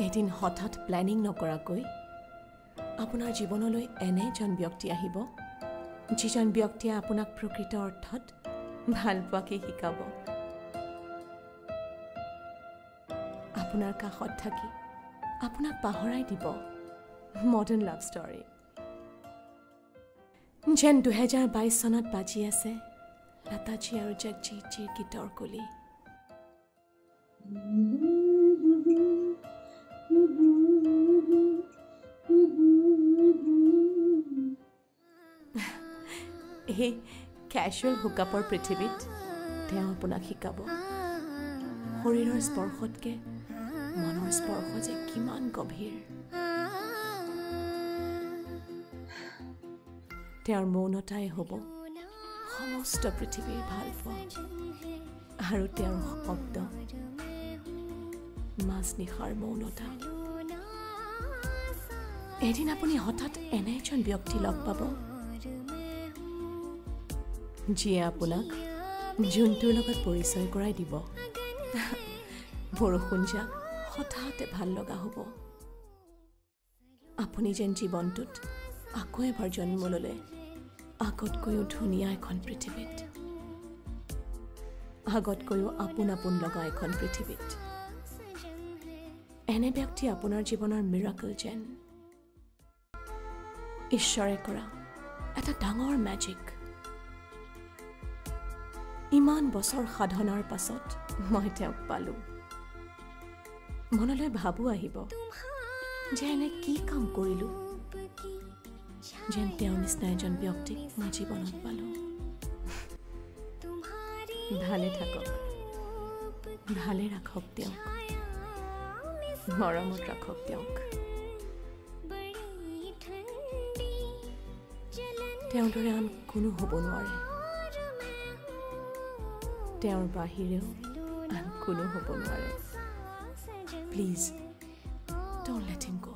এদিন হঠাৎ প্লেনিং নকৰাকৈ আপোনাৰ জীৱনলৈ এনে এজন ব্যক্তি আহিব, যিজন ব্যক্তিয়ে আপোনাক প্ৰকৃত অৰ্থত ভাল পোৱাকে শিকাব। আপোনাৰ কাষত থাকি আপোনাক পাহৰাই দিব মডাৰ্ণ লাভ ষ্টৰী। যেন 2022 চনত বাজি আছে লতাজী আৰু জগজিতজীৰ গীতৰ কলি। এই কেজুৱেল হুকআপৰ পৃথিৱীত তেওঁ আপোনাক শিকাব শৰীৰৰ স্পৰ্শতকৈ মনৰ স্পৰ্শ যে কিমান গভীৰ। তেওঁৰ মৌনতাই হ'ব সমস্ত পৃথিৱীৰ ভালপোৱা, আৰু তেওঁৰ শব্দ মাজনিশাৰ মৌনতা। এদিন আপুনি হঠাৎ এনে এজন ব্যক্তি লগ পাব যিয়ে আপোনাক জোনটোৰ লগত পৰিচয় কৰাই দিব। বৰষুণ যাক হঠাতে ভাল লগা হ'ব। আপুনি যেন জীৱনটোত আকৌ এবাৰ জন্ম ল'লে আগতকৈও ধুনীয়া এখন পৃথিৱীত, আগতকৈও আপোন আপোন লগা এখন পৃথিৱীত। এনে ব্যক্তি আপোনাৰ জীৱনৰ মিৰাকল, যেন ঈশ্বৰে কৰা এটা ডাঙৰ মেজিক। ইমান বছৰ সাধনাৰ পাছত মই তেওঁক পালোঁ। মনলৈ ভাবো আহিব যে এনে কি কাম কৰিলোঁ যেন তেওঁৰ নিচিনা এজন ব্যক্তিক মই জীৱনত পালোঁ। ভালে থাকক, ভালে ৰাখক তেওঁক, মৰমত ৰাখক তেওঁক। তেওঁৰ দৰে আন কোনো হ'ব নোৱাৰে, তেওঁৰ বাহিৰেও আন কোনো হ'ব নোৱাৰে। Please don't let him go.